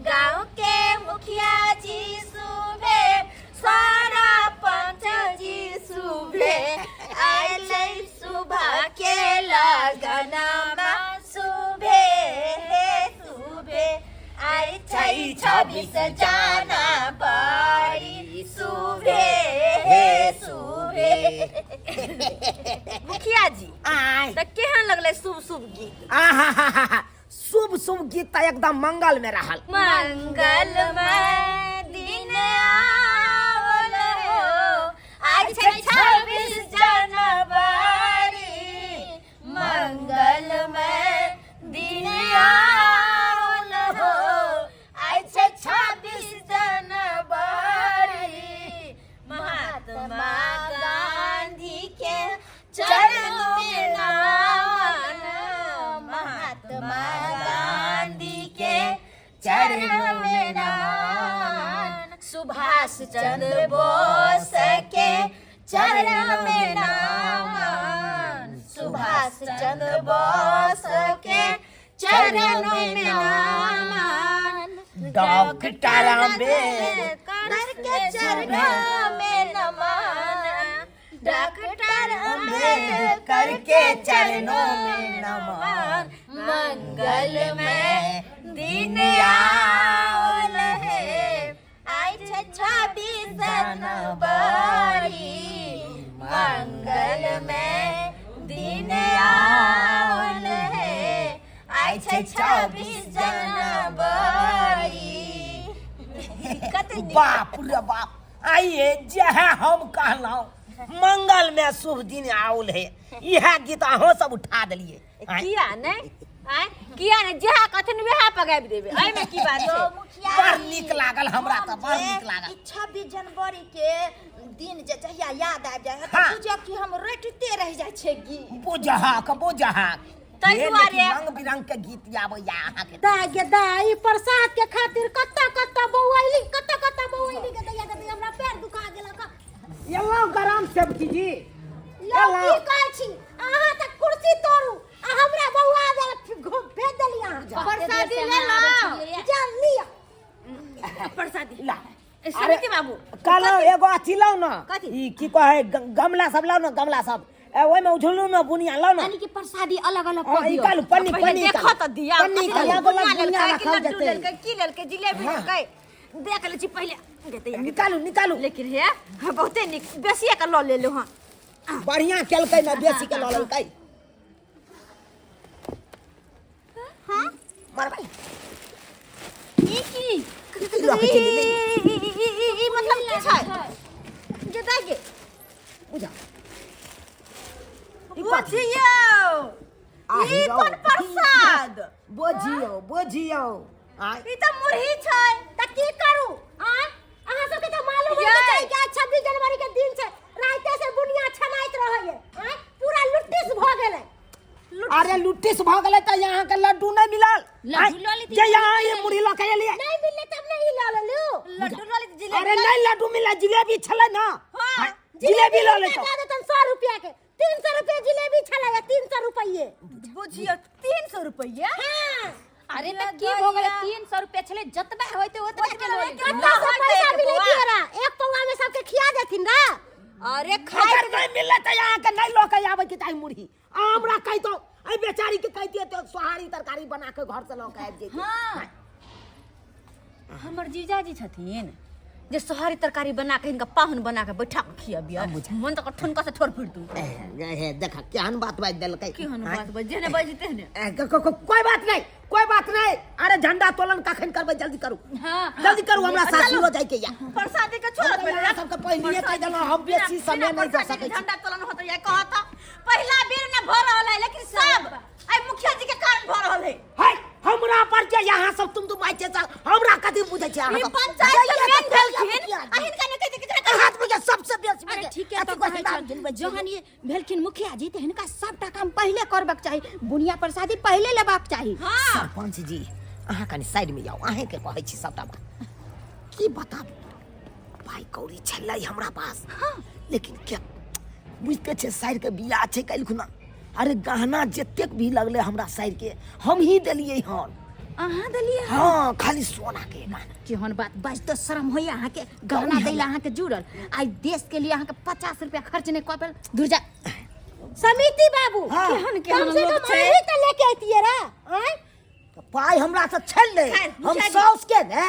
गाँव के मुखिया जी सुबे सारा पंच जी सुबे आइलै सुबह के लगनमा सुबे हे सुबे आई छै 26 जनवरी सुबे हे सुबे मुखिया जी आय तऽ केहन लगलै शुभ शुभ गीत आहा शुभ शुभ गीत तऽ एकदम मंगल में रहल मंगलमय दिन आवल हो आज छै 26 जनवरी मंगलमय दिन आवल हो आज छै 26 जनवरी महात्मा गांधी के चरण में नमन महात्मा गांधी के चरण में नमन सुभाष चंद्र बोस के चरण में नमन सुभाष चंद्र बोस के चरण में नमन डॉक्टर अम्बेडकर के चरण में नमन डॉक्टर अम्बेडकर के चरणों में नमन मंगलमय दिन आवल है आई छै 26 जनवरी मंगलमय दिन आवल है आई छै 26 जनवरी कते नीक बाप रे बाप आइए जह हम कहलहुँ मंगल में शुभ दिन आउल है इएह गीत अहाँ सब उठा देलिए आँय। किया नहि आँय किया नहि जेहा कथिन वएह पगाबि देबै एहिमे की बात छै मुखिया बड़ नीक लागल हमरा तऽ बड़ नीक लागल 26 जनवरी के दिन जे जहिया याद आबि जाइ है हाँ। तऽ बुझब कि हम रटिते रहि जाइ छै गीत बुझहक बुझहक ताहि हे, दुआरे- लेकिन रंग बिरंग के गीत आबैया अहाँके दाय गे दाय ई प्रसाद के खातिर कत्ता कत्ता बौआइली कत्ता कत्ता बौआइली के दैया के दैया हमरा पैर दुखा गेलक एलहुँ गरम सब्जी जी यौ की कहै छी अहाँ तऽ कुर्सी तोड़ू आ हमरा बौआ देल भेज बाबू कहलहुँ एगो अथी लाउ ने। कथी? ई की कहै, गमला सब लाउ ने, गमला सब, ओहिमे उझलू ने बुनिया लाउ ने। यानी कि प्रसादी अलग अलग हाँ, कऽ ई दियौ। कालू पन्नी पहिले पन्नी देखऽ निकालू। तऽ दिया पन्नी कथी निकालू। लेलकै, बुनिया अलग अलग लेलकै बुनिया कि रखल लड्डू जेतै। लेलकै, की लेलकै, जिलेबी लेलकै, देख लै छी पहिले गेतै। निकालू निकालू। लेकिन हे, बहुते नीक, बेसिए के लऽ लेलहुँ हँ। बढ़िया केलकै ने, बेसी के लऽ लेलकै। हाँ। मरबै। ई की? की लऽ के चलि एलै? ई मतलब की छै जे दाइ गे? बुझा। बुझियौ, ई कोन प्रसाद? बुझियौ बुझियौ। ई तऽ मुरही छै। तऽ की करू आँय? अहाँ सबके तऽ मालूम होइके यै। चाही कि आज 26 जनवरी के दिन छै। राइते से बुनिया छनाइत रहैये आँय, पूरा लुट्टिस भऽ गेलै। अरे लुट्टिस भऽ गेलै तऽ यहाँ के लड्डू नहि मिलल? लड्डू लऽ लेती। जे यहाँ ये मुरही लऽ के एलियै। नहीं मिललै तब ने ई लऽ लेलू। लड्डू लऽ लेती, जिलेबी। अरे नहीं, लड्डू मिलल, जिलेबी छलै ने। हाँ। जिलेबी लऽ लेतौ। दऽ देतन 100 रुपया के, 300 रुपया जिलेबी छलै, 300 रुपये। बुझियौ, 300 रुपये। हाँ। अरे तऽ की भऽ गेलै? 300 रुपया छलै, जतबा होइते ओतबा के लऽ लेती। कतऽ से पैसा मिलै तोरा? एक पौआ में सबके खिया देथिन रा। अरे खाय अगर नहीं मिललै तऽ यहाँ के नहीं लऽ के आबै के चाही मुरही। आ हमरा कहितौ, एहि बेचारी के कहितियै तऽ सोहारी तरकारी बना के घर से लऽ के आबि जैतै। हाँ, हमर जीजाजी छथिन जे सोहारी तरकारी बना के हिनका पाहुन बना के बैठा के खियबियै, मन तऽ ठुनका से ठोर फिर दू। हे देख, केहन बात बाजि देलकै। केहन बात बज, जेहने बाजि तेहने। कोई बात नहीं, कोई बात नहीं। अरे झंडा तोलन कखन करबै? जल्दी करू। हाँ। जल्दी करू, हमरा सासुरो जाय के या। प्रसादी के छोड़। हमरा सबके पहिलिए कहि देलहुँ, हम बेसी समय नहि दऽ सकै छी। झंडा तोलन होतै या कहत, पहिला बेर ने भऽ रहल है, लेकिन सब आइ मुखिया जी के कारण भऽ रहल है। है हमरा पर के यहाँ सब तुम तुम आइ छै सब, हमरा कथी बुझै छै अहाँ ई सब? पंचायत के जाइए मेन तऽ भेलखिन मुखिया आ हिनका ने कहै छै हाथ में के सबसे बेसी अरे ठीक है, अथी तऽ कहै कहै नाम छल, गिनबै छी। जहन ये भेलखिन मुखिया जी तऽ हिनका सबटा काम पहिले करबाक चाही, बुनिया प्रसादी पहिले लेबाक चाही। हाँ। सरपंच जी, अहाँ कनि साइड में जाउ, अहें के कहै छी सबटा बात। की बताबू, पाइ कौड़ी छलै हमरा पास, लेकिन के बुझते छै, साइड के बियाह छै काल्हि खुना। अरे गहना जतेक भी लगलै हमरा साइड के, हम ही देलियै हन। अहाँ देलियै? हाँ, खाली सोना के गहना। केहन बात बाजि तऽ शरम होइए अहाँके? गहना दै लए अहाँके जुड़ल, आइ देश के लिए अहाँके 50 रुपया खर्च नहि कऽ पेल। दूर जा। समिति बाबू। हाँ। केहन केहन कम से लोक कम छै। अहीं तऽ लेके अइतियै रे आँय। तऽ पाइ हमरा से छलै। खैर, हम मुखिया जी। साउस के ने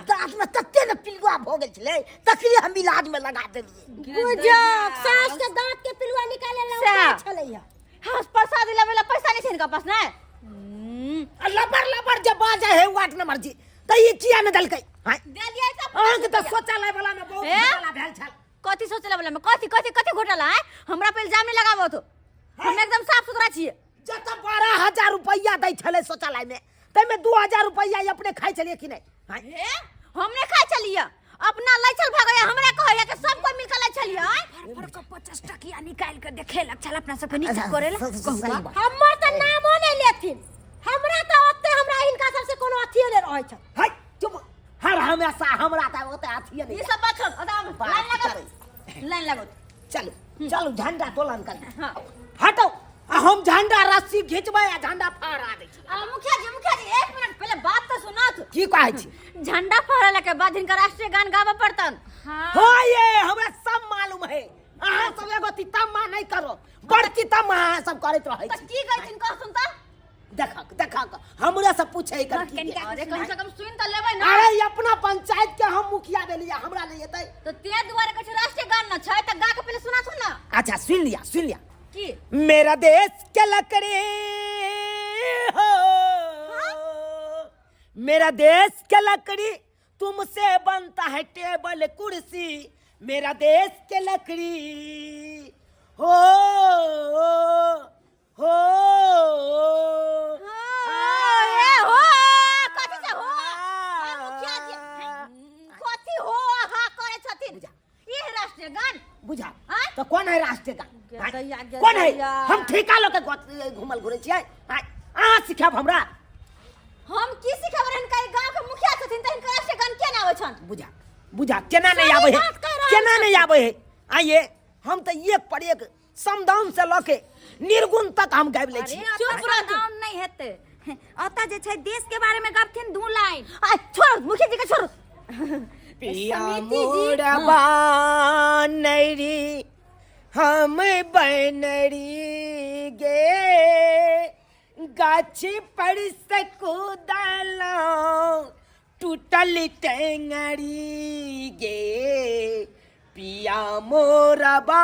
दाँत में तते ने पिलुआ भऽ गेल छलै, तकरे हम इलाज में लगा देलियै। बुझक सास के दांत के पिलुआ निकाले ला सएह। उपाय छलैया। हाँ, प्रसादी लेबै ला पैसा नहि छै हिनका पास ने। आ लबर लबर जे बाजै है वार्ड नंबर जी, तऽ ई किया ने देलकै? आँय? देलियै तऽ अहाँके तऽ शौचालय वाला में बहुत ए? घोटाला भेल छल। कथी सोचला वाला में? कथी कथी कथी घोटाला है? हमरा पर इल्जाम नहीं लगाबो तो, हम एकदम साफ सुथरा छियै। जतऽ 12,000 रुपैआ दै छलै शौचालय में, ताहिमे 2,000 रुपैआ ई अपने खाइ छलियै कि नहि? आँय? हे, हम नहीं खाइ छलियै, अपना लै छल भगैया, हमरा कहैया कि सब कोई मिलकर लै छलियै। आँय? फर के 50 टकिया निकालि के देखेलक छल अपना सबके नीचा करे ला। सही बात। हमर तऽ नामो नहि लेथिन, हमरा तऽ ओते हमरा हिनका सबसे कोनो अथिये नहि रहै छै। है चुप, हर हमेशा हमरा तऽ ओते अथिये नहि। ई सब बात छोड़, अदाम बात लाइन लगाओ। करै। लाइन लगाओ। चलू चलू, झंडा तोलन कर। हाँ। हटो, आ हम झंडा रस्सी घिचबै आ झंडा फहरा दै छी। आ मुखिया जी, मुखिया जी, एक मिनट, पहले बात तो सुनत। की कहै छी? झंडा फहराला के बाद हिनका राष्ट्रीय गान गाबऽ पड़तन। हाँ, ये हमरा सब मालूम है। अहाँ सब एगो तितम्मा नहीं करो, बड़ तितम्मा अहाँ सब करैत रहै तऽ छी। की कहै छिन, कह सुनता। देखक देखक, हमरे से पूछे एकर की कनिका अरे कम से कम सुन तऽ लेबै ना। अरे ई अपना पंचायत के हम मुखिया भेलियै, हमरा नहीं एतै? तऽ ते दुआरे कहै छै राष्ट्रीय गान न छै, तऽ गा के पहिले सुना सुन ना। अच्छा सुन लिया, सुन लिया। की? मेरा देश के लकड़ी हो, मेरा देश के लकड़ी तुमसे बनता है टेबल कुर्सी, मेरा देश के लकड़ी हो हो। ए हो, कथी से हो? ए मुखिया जी, कथी हो हा करे छथिन? ई है राष्ट्रीय गान? बुझा। आँय? तो कौन है राष्ट्रीय गान? गेदैया, आँय? कौन है? गेदैया। हम ठेका लऽ के घूमल घुरै छियै? आँय? अहाँ सिखायब हमरा? हम की सिखेबै हिनका? ई गांव के मुखिया छथिन तऽ हिनका राष्ट्रीय गान केना आबै छन? बुझा बुझा, केना नहीं आबै है, बात कहि रहल। केना नहीं आबै है? आइए, हम तऽ एक पर एक समदाउन से लऽ के निर्गुण तक हम गाबि लै छी। चुप रह तू। नाम नहि हेतै ओतऽ जे छै, देश के बारे में गबथिन 2 लाइन। आ छोड़, मुखिया जी के छोड़। पिया समिति जी, मोरबा नैरी हम बनरी गे गाछ पर से कूदलौं टूटल टेंगरी गे पिया मोरबा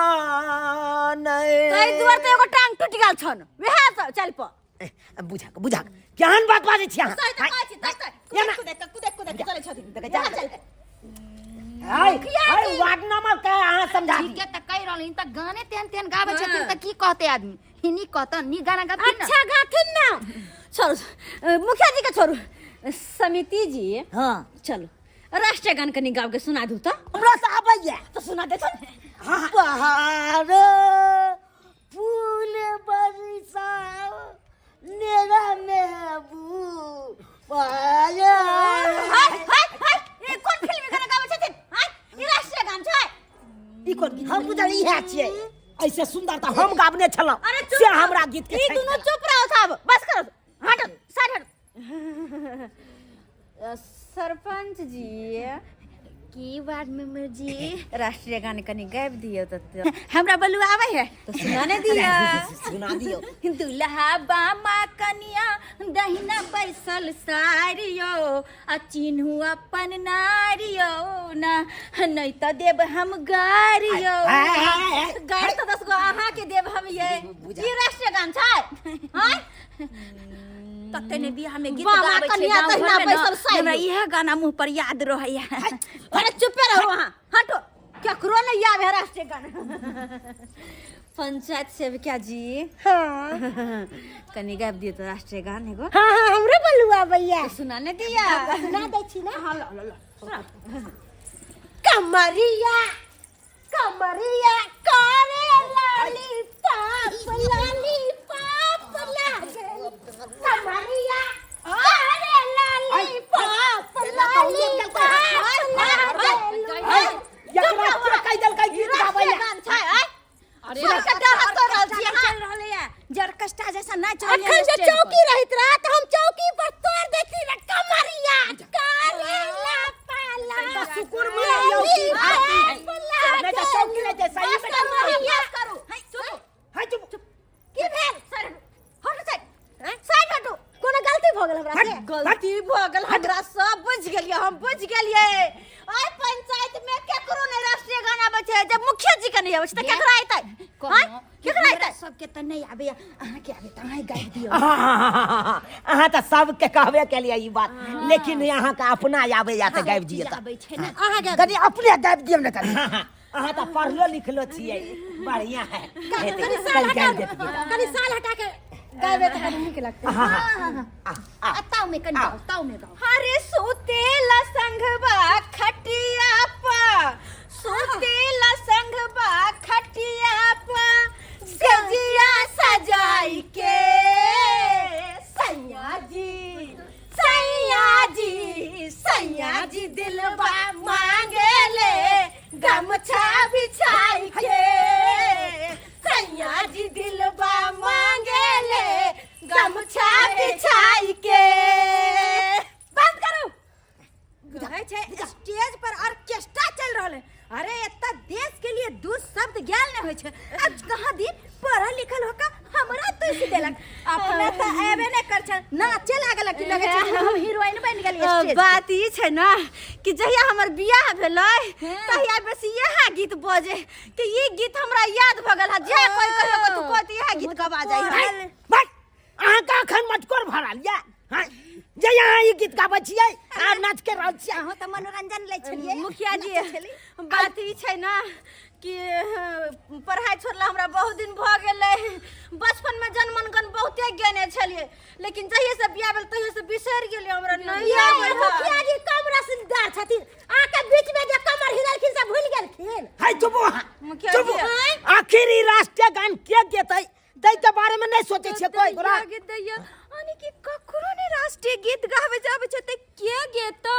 ताहि दुआरे तऽ एगो टांग टूटि गेल छन वएह तऽ चल प बुझा बुझा केहन बात बाजै छी अहाँ सही तऽ कहै छी तक एना। कुदे कुदे कुदे चलै छथिन देखै वएह चल। चल हाय हाय वार्ड नंबर के अहाँ समझा दी ठीके तऽ कहि रहल तऽ गाने तेहन तेहन गाबै छथिन तऽ की कहते आदमी हिनी कहतन नी गाना गाबथिन ना अच्छा गाथिन ना छोड़ू मुखिया जी के छोड़ू समिति जी हाँ चलो राष्ट्रीय गान कनी गाब के सुना दू तऽ हमरा से आबैया तो सुना दे पहाड़ फूल बरसाओ मेरा महबूब पहाड़ हाय हाय हाय ई कोन फिल्मी गाना गाबै छथिन हाय ई राष्ट्रीय गान छै ई कोन गीत हम बुझल इएह छियै ऐसे सुंदर तऽ हम गाबने छलहुँ अरे चुप से रहो। हमरा गीत के ई छाटि दुनू देलक। चुप रहो साहब बस करो हटो साइड हटो सरपंच जी की वार्ड मेंबर जी राष्ट्रीय गान कनी गाबि दियौ तऽ हमरा बलु आबै है तो सुनाने दिअ सुना दियौ दुल्हा बामा कनिया दहिना बैसल सारियो आ चिन्हू अपन नारियो ना नहीं तो देब हम गारियो हाय, हाय, हाय। गारि तऽ 10 गो अहाँके देब हम ये ई राष्ट्रीय गान छै आँय तते ने बियाह में गीत बामा गाबै छै कनिया गाँव तहिना घरमे न, बैसल साइड। हमरा इएह गाना मुँह पर याद रहैया अरे चुपे रहो वहाँ हटो केकरो नहीं आवे है राष्ट्रीय गाना पंचायत सेविका जी हाँ कनी गाबि दियौ तऽ राष्ट्रीय गान एगो हाँ हाँ हमरो बलुआ आबैया सुनाने दिया सुना दै छी ना कमरिया कमरिया करे लाली पाप लाली पाप लागल कमरिया करे लाली पाप लाली पाप लागल हाय, एकरा के कहि देलकै गीत गाबै लए? गान छै आय अरे सबके डर तो रहल छी अहाँ चल रहलै है जरकस्टा जैसा नाच रहलै अखन जे चौकी रहित रहा तऽ हम चौकी पर तोड़ देती रे कमरिया करे ला पाला तऽ सुकुर मनाइयौ की भाती है। नहि तऽ चौकी रहै छै, सही में करू करू हाय चुप हाय, चुप चुप की भेल साइड हटो साइड साइड हटू कोनो गलती भऽ गेल हमरा से गलती भऽ गेल हमरा सब बुझि गेलियै हम बुझि गेलियै आइ पंचायत में केकरो नहि राष्ट्रीय गाना आबै छै जब मुखिया जी के नहि आबै छै तऽ केकरा अयतै आँय? केकरा हमरा अयतै सबके तऽ नहि आबैया अहाँके आबे तऽ अहाँ गाबि दियौ अहाँ तऽ सबके कहबे केलियै ई बात लेकिन अहाँके अपना आबैया तऽ गाबि दियौ तऽ आबै छै ने अहाँ कनि अपने गाबि दियौ ने कनि अहाँ तऽ पढ़लो लिखलो छियै बढ़िया है हेतै। कनि साल कनि हटा गाबि देतियै कनि साल हटा के गाबे तऽ कनि नीक लगतै आ ताव में कनि गाओ ताव में गाओ हरे सुतेला संघबा खटिया पा सुतेला संघबा खटिया पा सजिया सजाई के सैया जी सैया जी सैया जी दिलबा मांगे ले गमछा बिछाई के सैया जी दिलबा मांगे ले गमछा बिछाई के बंद करू बुझाइ छै स्टेज पर ऑर्केस्ट्रा चल रहल है अरे एत्ता देश के लिए दू शब्द ज्ञान नहीं होइ छै आज कहाँ दिन पढ़ल लिखल होका हमरा तुसी देलक अपना तऽ एबे नहि कर छै नाचे लागल कि लगे छै कि हम हीरोइन बनि गेलियै स्टेज पर। बात ई छै ने कि जहिया हमर बियाह भेलै तहिया बेसी इएह गीत बजे कि ई गीत हमरा याद भऽ गेल है जे कोई कहियो कतौ कहत इएह गीत गवा जाइ है भाइ अहाँके अखन मटकोर भरल यऽ हँ जे अहाँ ई गीत गाबै छियै अहाँ नाच के रहल छियै अहाँ तऽ मनोरंजन लै छलियै मुखिया जी बात ई छै ने कि पढ़ाइ छोड़ला हमरा बहुत दिन भऽ गेलै बचपनमे जनमनगन बहुते गेने छलियै लेकिन जहिये से बियाह भेल तहिये से बिसरि गेलियै हमरा नहि ये आबै है। मुखिया जी कम रसदार छथिन अहाँके बीच में जे कमर हिललखिन से भूल गेलखिन हाय चुप अहाँ मुखिया चुप जी। आखिर ई राष्ट्रीय गान के गेतै ताहि के बारे में नहीं सोचे छियै कोई दैया गे दैया यानी कि ककरो ने राष्ट्रीय गीत गावे जावे छै ते के गेतै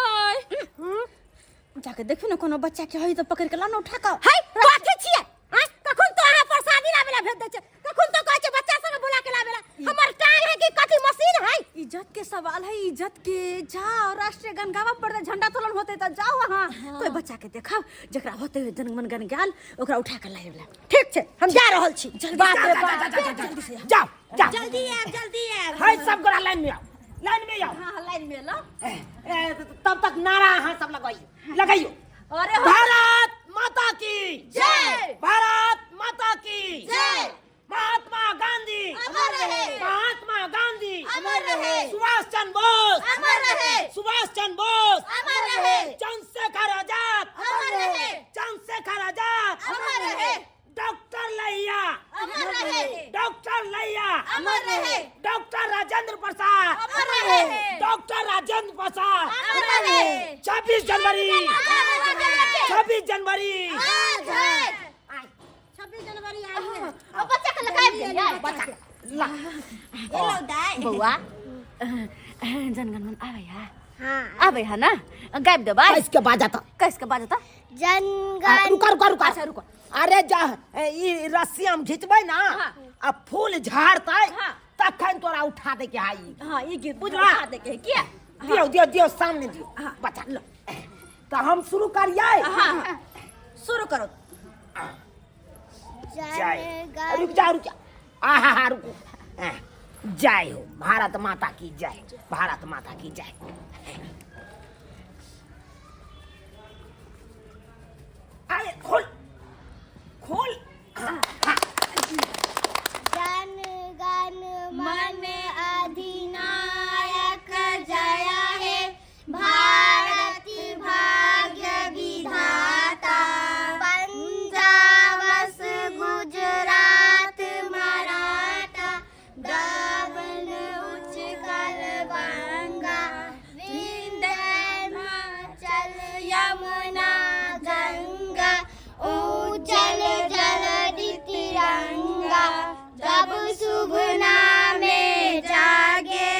जाके देखियौ ने कोनो बच्चा के हई तऽ पकड़ के लानो उठा के है कथी छियै आँय कखन तो अहाँ प्रसादी लाबे ला भेज दै छै कखन तो कहै छै बच्चा सबके बुला के लाबे ला हमर टांग है कि कथी मशीन है ई इज्जत के सवाल है इज्जत के। जाओ राष्ट्रीय गान गावा पड़ते, झंडा तोलन होते त जाओ वहाँ कोई बच्चा के देखब जकरा होते हुए जनगण गन गाल ओकरा उठा के लाइब ला। ठीक छै, हम जा रहल छी। बाप रे बाप। जल्दी से जाओ जाओ, जल्दी आयब, जल्दी आयब। है सब गोरा लाइन में आओ, लाइन में आओ। हाँ लाइन में लो। ए, तब तक नारा अहाँ सब लगाइयो लगाइयो। अरे हो। भारत माता की जय। भारत माता की जय। महात्मा गांधी अमर रहे। महात्मा गांधी अमर रहे। सुभाष चंद्र बोस अमर रहे। सुभाष चंद्र बोस अमर रहे। चंद्रशेखर आजाद अमर रहे। चंद्रशेखर आजाद अमर रहे। डॉक्टर लहिया अमर रहे। डॉक्टर लहिया अमर रहे। डॉक्टर राजेंद्र प्रसाद अमर रहे। डॉक्टर राजेंद्र प्रसाद अमर रहे। 26 जनवरी, 26 जनवरी आज है। 26 जनवरी आई है। अब बच्चा के लगाइब दियै। बच्चा के ला। ए लौ दाइ। बौआ जनगण मन आबै है। हाँ आबै है ना, गाबि देबै। कैस के बाजत? कैस के बाजत? जनगण। रुका रुका रुका। अच्छा, रुको। अरे जा, ई रस्सी हम घिचबै ना हाँ। आ फूल झाड़तै हाँ। तखन तोरा उठा दे के आई। हाँ ई गीत बुझला? उठा दे के किया? दियो दियो दियो, सामने दियो। हाँ। बच्चा लो। तो हम शुरू करिए। हाँ हाँ शुरू करो। जय। जनगण। रुक जा रुक जा, आहा हा रुको। जय हो भारत माता की जय, भारत माता की जय। अरे खोल खोल। जनगण मन अधिनायक जय हे भारत भाग्य विधाता। पंजाब गुजरात मराठा दमन उच्चकल बंगा विंध्याचल यमुना गंगा उच्चल जलधि तिरंगा। जब शुभ नामे जागे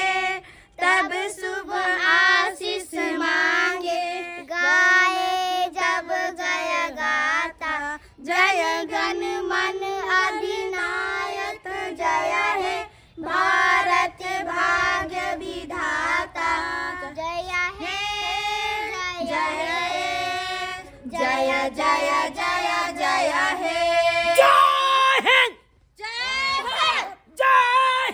तब शुभ आशीष मांगे। गाए जब जय गाता जय गण मन अधिनायक जय हे भारत भाग्य विधाता। जय हे जय हे जय जय जय जय हे। जय हिंद, जय भारत, जय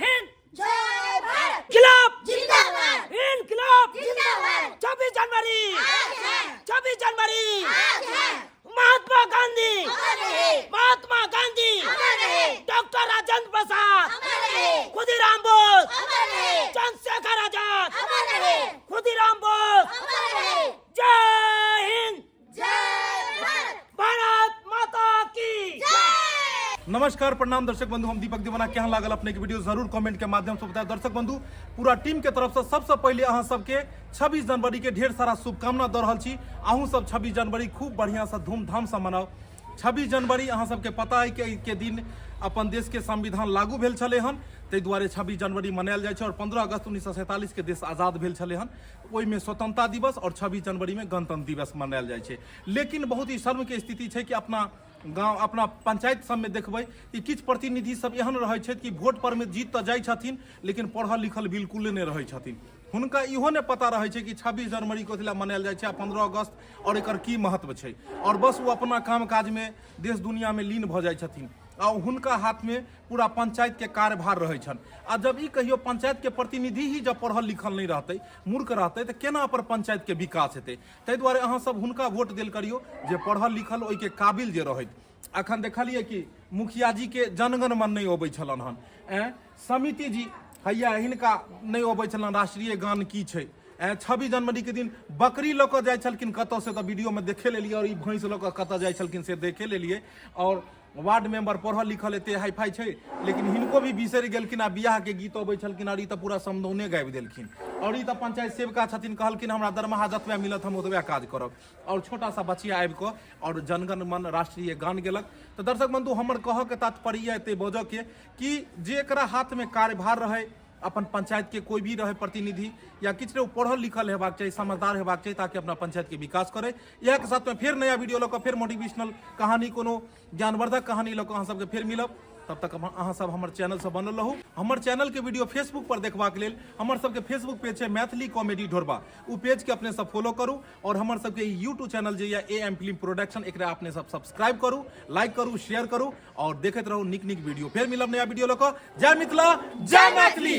हिंद, जय भारत। खिलाफ जिंदाबाद, इनकलाब जिंदाबाद। 26 जनवरी, आज है, 26 जनवरी आज है। महात्मा गांधी अमर रहे, महात्मा गांधी अमर रहे, डॉक्टर राजेंद्र प्रसाद अमर रहे, खुदीराम बोस अमर रहे, चंद्रशेखर आजाद अमर रहे, खुदीराम बोस अमर रहे। जय हिंद, जय भारत, भारत माता की जय। नमस्कार प्रणाम दर्शक बंधु, हम दीपक दीवाना। केहन लागल अपने के वीडियो जरूर कमेंट के माध्यम से बताए। दर्शक बंधु, पूरा टीम के तरफ से सबसे पहले अहाँ सबके 26 जनवरी के ढेर सारा शुभकामना दऽ रहल छी। अहूँ सब 26 जनवरी खूब बढ़िया से धूमधाम से मनाओ। 26 जनवरी अहाँ सबके पता है कि के दिन अपन देश के संविधान लागू भेल छलै हन, ताहि दुआरे 26 जनवरी मनायल जाइ छै। और 15 अगस्त 1947 के देश आजाद भेल छलै हन, ओहिमे स्वतंत्रता दिवस और 26 जनवरी में गणतंत्र दिवस मनायल जाइ छै। लेकिन बहुत ही शर्म के स्थिति छै कि अपना गाँव अपना पंचायत सबमे देखबै कि किछु प्रतिनिधि सब एहन रहै छथि कि वोट पर मे जीत तऽ जाइ छथिन लेकिन पढ़ल लिखल बिल्कुले नहि रहै छथिन। हुनका इहो नहि पता रहै छै कि 26 जनवरी कथी लए मनायल जाइ छै आ 15 अगस्त और एकर की महत्व छै, और बस ओ अपना काम काजमे देश दुनियामे लीन भऽ जाइ छथिन आ हुनका हाथमे पूरा पंचायतके कार्यभार रहै छनि। आ जब ई कहियो पंचायतके प्रतिनिधि ही जब पढ़ल लिखल नहि रहतै, मूर्ख रहतै, तऽ केना अपन पंचायतके विकास हेतै? ताहि दुआरे अहाँ सब हुनका वोट देल करियौ जे पढ़ल लिखल ओहिके काबिल जे रहैत। अखन देखलियै कि मुखिया जी के जनगण मन नहि अबै छलनि हन, समिति जी हैया हिनका नहि अबै छलनि राष्ट्रीय गान की छै। 26 जनवरी के दिन बकरी लऽ कऽ जाइ छलखिन कतऽ से तऽ वीडियोमे देखे लेलियै, और ई भैंस लऽ कऽ कतऽ जाइ छलखिन से देखे लेलियै। और वार्ड मेंबर पढ़ल लिखल एते हाई फाई छै लेकिन हिनको भी बिसरि गेलखिन आ बियाह के गीत अबै छलखिन और ई तऽ पूरा समदौने गाबि देलखिन। और ई तऽ पंचायत सेविका छथिन, कहलखिन हमरा दरमाहा जतबे मिलत हम ओतबे काज करब। और छोटा सा बचिया आबि कऽ और जनगण मन राष्ट्रीय गान गेलक। तऽ दर्शक बंधु, हमर कहऽ के तात्पर्य एते बजऽ के कि जेकरा हाथ में कार्यभार रहै अपन पंचायत के कोई भी रहे प्रतिनिधि या किछु रहे, ओ पढ़ल लिखल हेबाक चाही, समझदार हेबाक चाही ताकि अपना पंचायत के विकास करे। इएह के साथ में फेर नया वीडियो लऽ कऽ, फेर मोटिवेशनल कहानी, कोनो ज्ञानवर्धक कहानी लऽ कऽ अहाँ सबके फेर मिलब। तब तक अहाँ सब हमर चैनल से बनल रहू। हमर चैनल के वीडियो फेसबुक पर देखबाक लेल हमर सबके फेसबुक पेज छै मैथिली कॉमेडी ढोरबा, ओ पेज के अपने सब फॉलो करू। और हमर सबके यूट्यूब चैनल जे ये ए एम फिल्म प्रोडक्शन, एकरा अपने सब सब्सक्राइब करू, लाइक करू, शेयर करू और देखैत रहू नीक नीक वीडियो। फेर मिलब नया वीडियो लऽ कऽ। जय मिथिला, जय मैथिली।